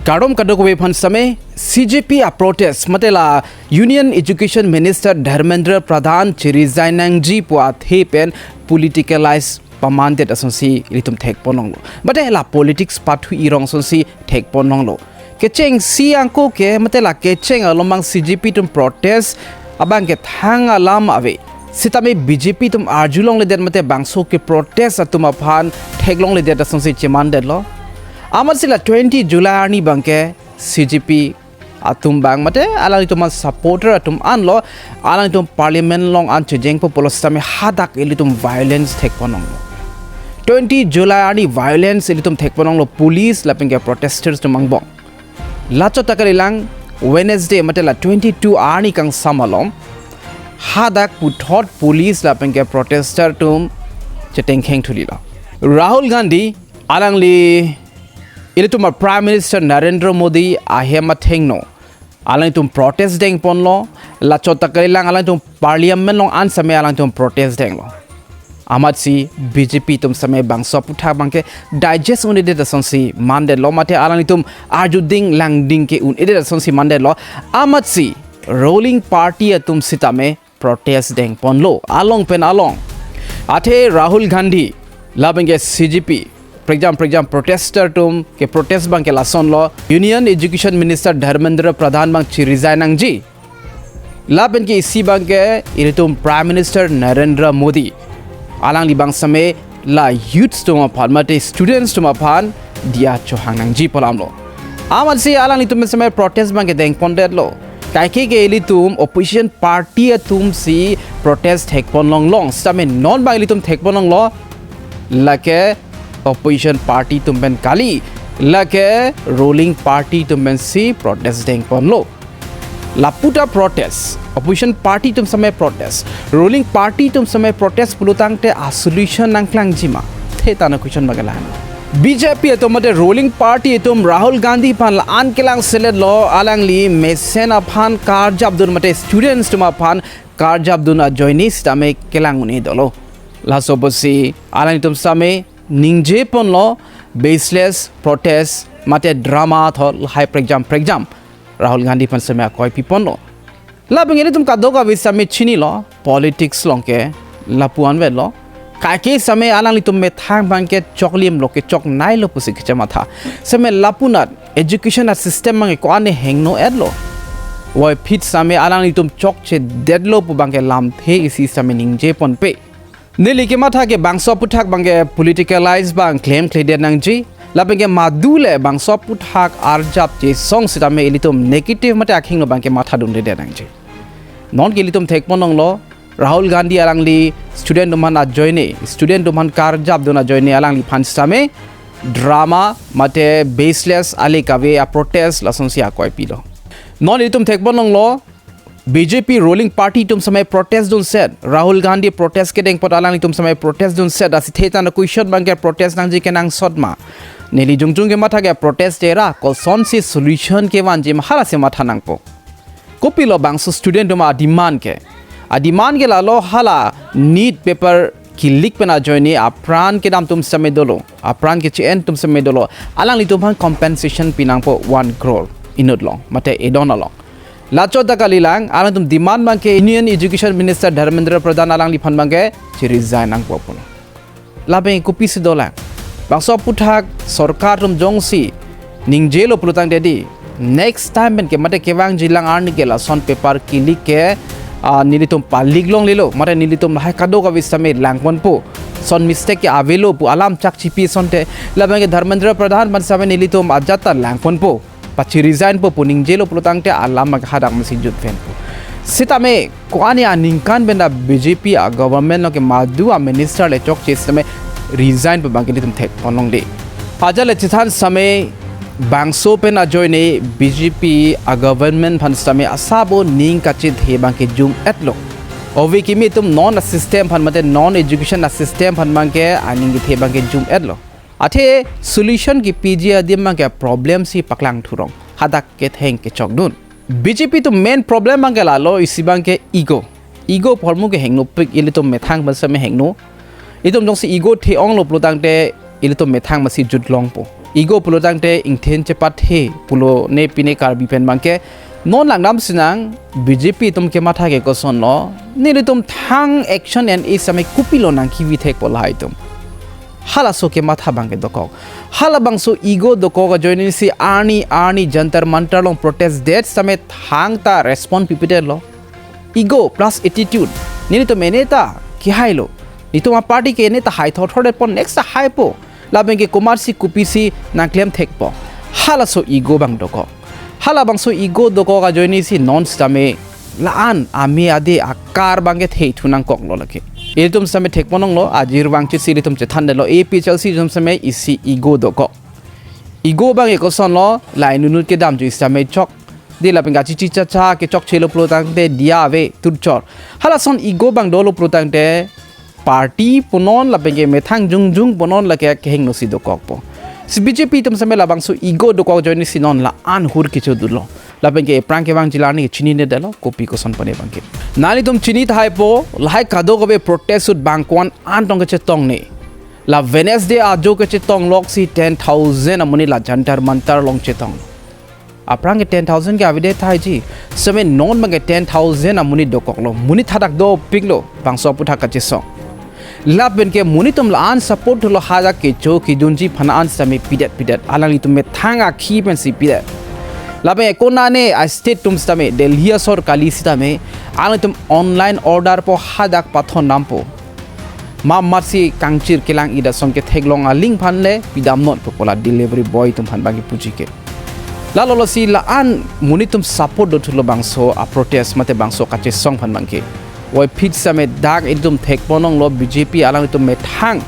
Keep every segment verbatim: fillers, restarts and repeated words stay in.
Kardom kadokave aphan sitame. C J P a protest mate la Union Education Minister Dharmendra Pradhan chi-resign nangji pu athe pen politicalize pamandet asonsi ilitum thekponlonglo. Mate la politics pathu irong asonsi thekponlonglo. Kechengsi angko ke mate la kecheng alomang C J P atum protest abang ke thang alam ave. Sitame B J P atum arjulongledet mate bangso ke protest atum aphan theklongledet asonsi chemandetlo. Amatsi la twenty July arni abang ke C J P atum abang mate alanglitum a supporter atum anlo, alanglitum parliament along an chejengpo pulo sitame hadak ilitum violence thekponlonglo. Twenty July arni violence ilitum thekponlonglo, police lapen ke protesters atum angbong. Lachot ta kalilang, Wednesday mate la twenty-two arni kangsam along hadak puthot police lapen ke protester atum chetengkheng thulilo. Rahul Gandhi alangli ilitum a Prime Minister Narendra Modi ahem athengno alanglitum protest dengponlo. Lachot ta kalilang, alanglitum parliament along an sitame alanglitum protest denglo. Amatsi B J P atum sitame bangso aphuthak abang ke digest un-edet asonsi mandetlo mate alanglitum arjuding langding ke un-edet asonsi mandetlo. Amatsi ruling party atum sitame protest dengponlo along pen along. Athe Rahul Gandhi lapen ke C J P prekjam prekjam protester atum ke protest abang ke lasonlo, Union Education Minister Dharmendra Pradhan abang chi-resign nangji. Lapen ke isi abang ke ilitum Prime Minister Narendra Modi, alangli abang sitame la youths atum aphan mate students atum aphan diya chohang nangji pu alamlo. Amatsi alanglitum sitame protest abang ke dengpondetlo. Kaike ke ilitum opposition party atumsi protest thekponlonglong sitame non abang ilitum thekponlonglo, lake opposition party atum pen kali, lake ruling party atum pensi protest dengponlo. Lapu ta protest, opposition party atum sitame protest, ruling party atum sitame protest pulotangte a solution nangklangjima? Thetang a-question abang ke lahenlo. B J P atum mate ruling party atum Rahul Gandhi aphan la-an kelangseletlo, alangli mesen aphan karjapdun mate students atum aphan karjapdun ajoine sitame kelang un-e dolo. Laso apotsi alanglitum sitame ningjeponlo, baseless protest mate drama thot lahai prekjam prekjam Rahul Gandhi aphan sitame akoi piponlo. Lapen ke ilitum kadokave sitame chinilo, politics along ke lapu-an avelo. Kaike sitame alanglitum methang abang ke choklimlo, kechoknailo pusi kachematha. Sitame lapunat education a-system abang ke ko-an hingno-etlo. Voiphit sitame alanglitum chokchedetlo pu abang ke lamthe isi sitame ningjeponpe. Neli kematha ke bangso aphuthak abang ke politicalize abang klemkledet nangji. Lapen ke madu le bangso aphuthak arjap chesong sitame ilitum negative mate akhingno abang ke mathadundedet nangji. Non ke ilitum thekponlonglo, Rahul Gandhi alangli student atum aphan ajoine, student atum aphan karjapdun ajoine alangliphan sitame drama mate baseless ale kave a-protest lasonsi akoi pilo. Non ilitum thekponlonglo, B J P ruling party atum sitame protest dunset, Rahul Gandhi protest kedeng apot alanglitum sitame protest dunset, lasi thetang a-question abang ke protest nangji kenangsot ma? Neli jongjong kematha ke protest era kosonsi solution kevanji ma, halasi matha nangpo. Kopilo bangso student atum a-demand ke? A-demand ke lalo hala NEET paper ki-leak pen ajoine apran kedam atum sitame dolo, apran keche-en atum sitame dolo. Alanglitum aphan compensation pinangpo one crore inut along mate edon along. Lachot ta kalilang, alangtum demand abang ke Union Education Minister Dharmendra Pradhan alangliphan abang ke chi-resign nangpo pulo. Lapen kopisi dolang? Bangso aphuthak sorkar atum jongsi ningjelo pulotangte di, next time pen ke mate kevangjilang arni ke lason paper ki-leak ke, ah, nelitum pa-leak longlelo, mate nelitum lahai kadokave sitame langponpo. Lason mistake ke avelo pu alam chak chipi asonte, lapen ke Dharmendra Pradhan aphan sitame nelitum ajat ta langponpo, pachi-resignpo pu ningjelo pulotangte alam abang ke hadak masi jutvenpo. Sitame ko-an aningkan pen ta B J P a-government along ke madu a-minister le chokche sitame resign pu abang ke ilitum thekponlongle. Ajat le chethan sitame bangso pen ajoine B J P a-government aphan sitame asabo ning kachethe abang ke jum-etlo. Ove kimi atum non a-system aphan mate non education a-system aphan abang ke aning kethe abang ke jum-etlo. Athe solution kipiji adim abang ke problem si paklang thurong. Hadak ketheng kechokdun. B J P atum main problem abang ke lalo, isi abang ke ego. Ego ahormu ke hengnopik, ilitum methang aphan sitame hengno. Itum jongsi ego the-onglo pulotangte ilitum methang masi jutlongpo. Ego pulo tangte ingthin chepathe pulo ne pine Karbi pen abangke non langdam sinang. B J P atum kematha ke kosonlo, nelitum thang action en-e sitame kopilo nangkevi thekpo lahai atum. Halaso kematha abangke dokok. Halabangso ego dokok ajoine si arni arni Jantar Mantar along protest det sitame thangta respond pipedetlo. Ego plus attitude. Nelitum ene ta kehailo. Nelitum aparty ke ene ta hai thothodet pon next ta haipo. Lapen ke komatsi kopisi nangklem thekpo. Halaso ego abang dokok. Halabangso ego dokok ajoine si non sitame la-an ame ade akar abangke thei thu nangkoklo lake. Ilitum sitame thekponlonglo, ajir vangchit si ilitum chethandetlo, A P H L C atum sitame isi ego dokok. Ego abangke kosonlo, la inut kedam ju sitame chok. Di lapen kachichi chacha kechokchelo pulo tangte diya ave turchor. Halason ego abang dolo pulo tangte party punon lapen ke methang jongjong punon lake kehingno si dokokpo. Si B J P atum sitame labangso ego dokok ajoine si non la-an hur kechodunlo. Lapen ke ephrang kevang jilarni chininedetlo kopi koson pone abangke. Nanglitum chini thaipo, lahai kadokave protest ahut bang ko-an an tong kechetong ne. La Wednesday ajo kechetong lok si ten thousand amonit la Jantar Mantar along chetong. Aphrang ke ten thousand ke avedet thaiji. Sitame non abangke ten thousand amonit dokoklo. Monit hadak dopiklo. Bangso aphuthak kachesong. Lapen ke monit atum la-an support thulo, hadak kecho kedunji aphan an sitame pidet pidet. Alanglitum methang akhi pensi pidet. Lapen ke konane a state atum sitame Delhi asor kali sitame alanglitum online order po hadak pathon nampo. Mamatsi kangchir kelang-ida ason ketheklong aling aphan le pidamnot pu pu la delivery boy atum aphan abangke puji ke. Lalo lo si la-an monit atum support do thulo bangso a protest mate bangso kachesong aphan abangke. Oi phit sitame dak ilitum thekponlonglo B J P alanglitum methang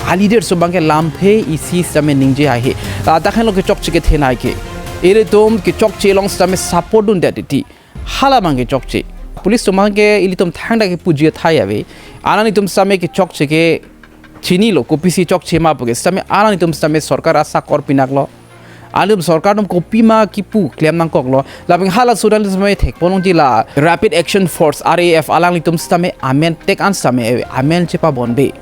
a leader atum abangke lamthe isi sitame ningje haihe. Ladak henlo kechokche kethenei ke. Ilitum kechokche along sitame support dundet titi. Hala abangke chokche. Police atum abangke ilitum thangta kepuji athai ave. Alanglitum sitame kechokche ke chinilo, kopisi chokche ma pu ke. Sitame alanglitum sitame sorkar asakor pinaklo. Alanglitum sorkar atum kopima kipu klem nangkoklo. Lapen halaso alanglitum sitame thekponlongji la Rapid Action Force, R A F, alanglitum sitame amen tek an sitame amen chepabonbe.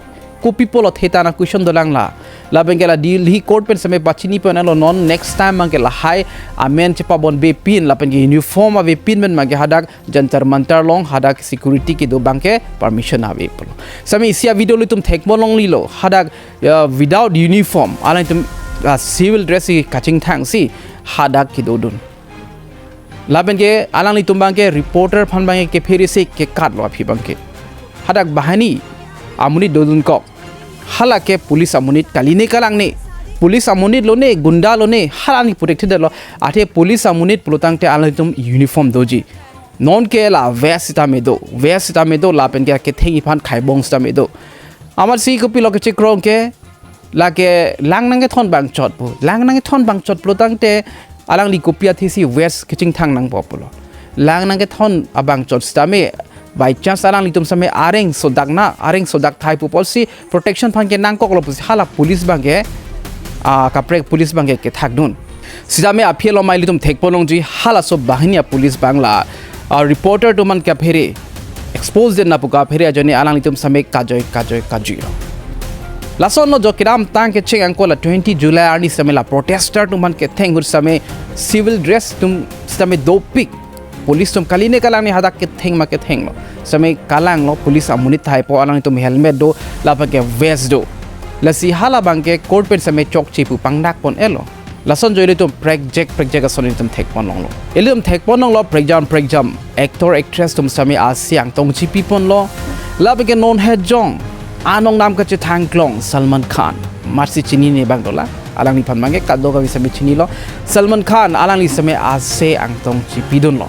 Kopi pulo theta na question dolang la. Lapen ke la Delhi court pen sitame pachini ponlo, non next time abangke lahai amen chepabonbe pin lapen ke uniform avepin pen abangke hadak Jantar Mantar along hadak security kedo abangke permission ave pulo. Sitame isi a video ilitum thekponlonglilo hadak, ya, without uniform alanglitum, ah, civil dress si kachingthang si hadak kedodun. Lapen ke alanglitum abangke reporter aphan abangke kephere si kekatlo aphi abangke. Hadak banghini amonit dodunkok. Hala ke police amonit kali ne kalang ne. Police amonit lo ne, gunda lo ne, hala ni protect thedetlo. Athe police amonit pulo tangte alanglitum uniform doji. Non ke la vest sitame do, vest sitame do lapen ke kethengji aphan khaibong sitame do. Amatsi kopilo kechekrong ke, lake lang nangkethon abang chot pu. Lang nangkethon abang chot pulo tangte alangli kopi athe si vest kachingthang nangpo pulo. Lang nangkethon abang chot sitame by chance alanglitum sitame areng sodak na, areng sodak thai pu apotsi protection aphan ke nangkoklo pusi hala police abangke, ah, kaprek police abangke kethakdun. Sitame aphi along mai ilitum thekponlongji halaso banghini a police abang la, ah, reporter atum aphan kaphere expose den na pu kaphere ajoine alanglitum sitame kajoi kajoi kajoi lo. Lasonlo jo kedamtang kecheng angko la twenty July arni sitame la protester atum aphan ketheng ahut sitame civil dress atum sitame dopik. Police atum kali ne kalang ne hadak ketheng ma kethenglo. Sitame kalanglo police amonit thai po, alanglitum helmet do, lapen ke vest do. Lasi hala abangke court pen sitame chokche pu pangdak pon-elo. Lason jo ilitum prekjak prekjak ason ilitum thekponlonglo. Ilitum thekponlonglo prekjam prekjam actor actress atum sitame ase angtong chipiponlo. Lapen ke non hejong anong nam kachethang klong Salman Khan. Amatsi chinine abang dolang. Alangliphan abangke kadokave sitame chinilo. Salman Khan alangli sitame ase angtong chipidunlo.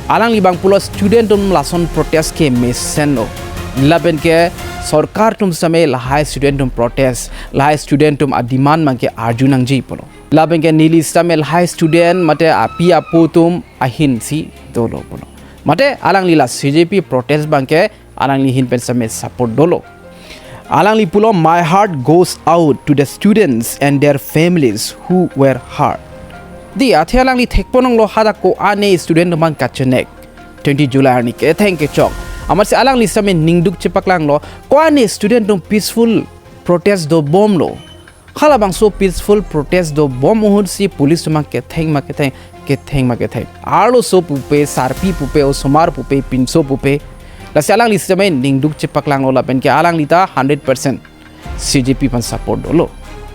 Alangli abang pulo student atum lason protest ke mesenlo. Lapen ke sorkar atum sitame lahai student atum protest, lahai student atum a demand abangke arju nangji pulo. Lapen ke neli sitame lahai student mate api apo atum ahin si dolo pulo. Mate alangli la C J P protest abangke alangli ahin pen sitame support dolo. Alangli pulo, "My heart goes out to the students and their families who were hurt." Di athe alangli thekponlonglo hadak ko-an student atum aphan kachenek. Twenty July arni ketheng kechok. Amatsi alangli sitame ningduk chepaklanglo, ko-an student atum peaceful protest dobomlo. Halabangso peaceful protest dobom ahut si police atum ketheng ma ketheng, ketheng ma ketheng. Arloso pupe, sarpi pupe, osomar pupe, pinso pupe. Lasi alangli sitame ningduk chepaklanglo lapen ke alangli ta hundred percent C J P aphan support dolo.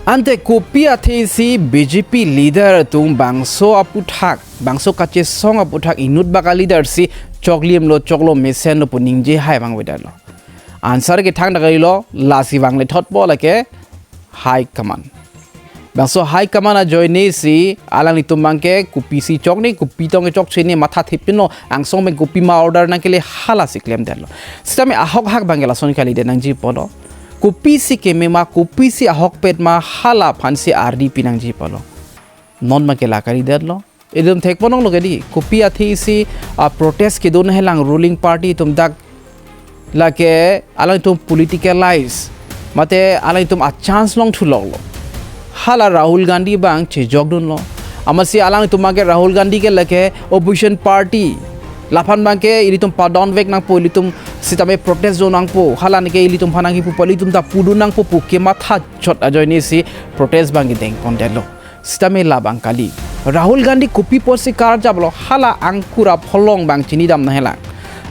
Ante kopi athe si B J P leader atum bangso aputhak, bangso kachesong aputhak inut bak a-leader si choklimlo, choklo, mesenlo pu ningje hai vangvedetlo. Answer ke thangta kalilo, lasi vangle thotpo lake high command. Bangso high command ajoine si alanglitum abangke kopisi chokne, kopi tong chokchene matha thepinlo, angsong pen kopi ma order nangkele halasi klemdetlo. Sitame ahok hak abangke lason kalidet nangji pulo. Kopisi keme ma, kopisi ahokpet ma, hala aphan si ardi pi nangji pulo. Non abangke la kalidetlo. Itum thekponlonglo ke di, kopi athe si a protest kedo nanghelang ruling party atum dak lake alangtum politicalize, mate alangtum a chance longthulonglo. Hala Rahul Gandhi abang chejokdunlo. Amatsi alangtum abangke Rahul Gandhi ke lake opposition party. Laphan abangke ilitum padonvek nangpo, ilitum sitame protest do nangpo. Hala neke ilitum aphan nangkipu, ilitum ta pudun nangpo pu kematha chot ajoine si protest abangke dengpondetlo. Sitame labang kali. Rahul Gandhi kopi apotsi karjaplo, hala angkur apholong abang chinidam nanghelang.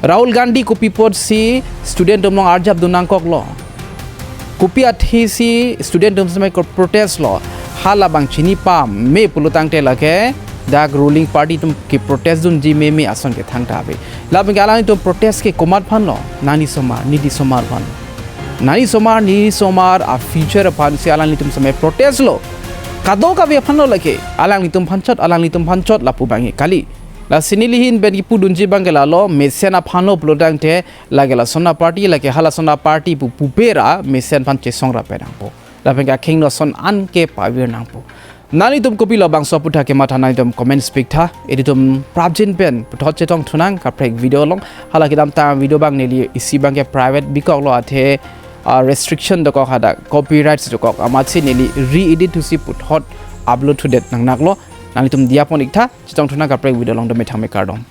Rahul Gandhi kopi apotsi student atum along arjapdun nangkoklo. Kopi athe si student atum sitame ko protest lo. Hala abang chini pame pulo tangte lake dak ruling party atum ke protest dunji meme ason ke thangta ave. Labang ke alangtum protest ke komat aphanlo, nani osomar, neli osomar aphan. Nani osomar, neli osomar a future aphan si alanglitum sitame protest lo. Kadokave aphanlo lake, alanglitum aphan chot, alanglitum aphan chot lapu abangke kali. Lasi neli ahin pen kipudunji abangke lalo, mesen aphanlo pulo tangte, lake lason a party, lake halason a party pu pupe ra, mesen aphan chesong ra pen nangpo. Lapen ke akhingno ason an ke pavir nangpo. Nanglitum kopilo bangso aputhak kematha, nanglitum comment piktha. Ilitum prapjin pen puthot chetongthunang kaprek video along. Hala kedamtang video abang neli isi abangke private bikoklo athe, ah, restriction dokok hadak, copyrights dokok, amatsi neli re-edit thusi puthot upload thudet nangnaklo. Nanglitum diya pon iktha, chetongthunang kaprek video along, dome thangme, kardom.